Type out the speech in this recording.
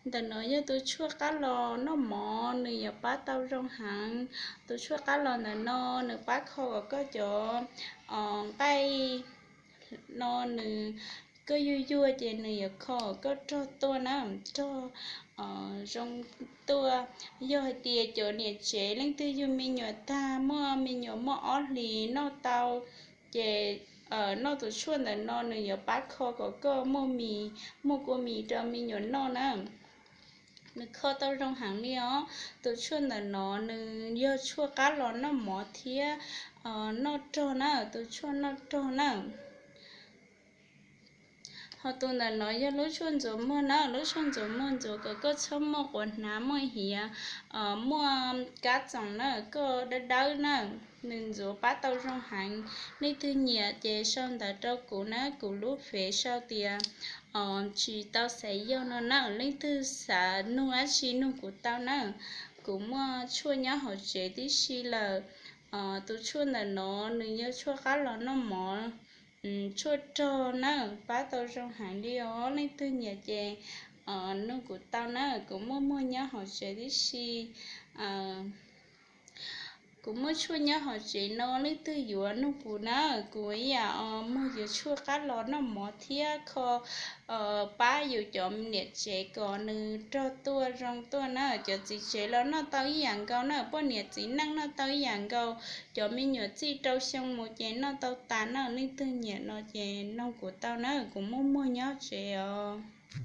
Ntawm no yog tus tshuaj qab los noj mov, nws yuav pab tau zoo heev. Tus tshuaj qab los ntawm no nws pab kho kom koj cov nqaij no nws, koj yuag yuag ces nws yuav kho kom koj rog tuaj na, rog zoo tuaj. Yog hais tias cov niam tsev leej twg yug me nyuam tag, muaj me nyuam muaj ob hlis noj tau, ces noj tus tshuaj ntawm no nws yuav pab kho kom koj muaj mis, muaj kua mis rau me nyuam noj na. Nws kho tau zoo heev li os. Tus tshuaj ntawm no nws yog tshuaj qab los noj mov thiab noj rog na, tus tshuaj noj rog na. Ho tus ntawm no yog lub tshuaj ntxuav muag na, lub tshuaj ntxuav muag ntxuav kom koj txhob muaj quav hnav, muaj hiav, muaj kab txoos na, koj dawb dawb na. Nws ntxuav pab tau zoo heev. Leej twg nyiam ces sau ntawv rau kuv na, kuv lub fev sau tias tsis tau xaiv yog no na. Leej twg xav nug dab tsi nug kuv tau na. Kuv muaj tshuaj nyob hauv tsev tib si lawm. Tus tshuaj ntawm no nws yog tshuaj qab los noj mov, tshuaj rog na, pab tau zoo heev li os. Leej twg nyiam ces nug kuv tau na, kuv muaj muag nyob hauv tsev tib si. Kuv muaj tshuaj nyob hauv tsev no, leej twg yuav nug kuv na, kuv ib yam muag yus tshuaj qab los noj mov thiab kho pab yus cov niam tsev kom nws rog tuaj zoo tuaj na. Cov txiv tsev los noj tau ib yam nkaus na, poj niam txiv neej noj tau ib yam nkaus. Cov me nyuam txij rau xyoo mus ces noj tau tas na, leej twg nyiam no ces nug kuv tau na, kuv muaj muag nyob tsev os.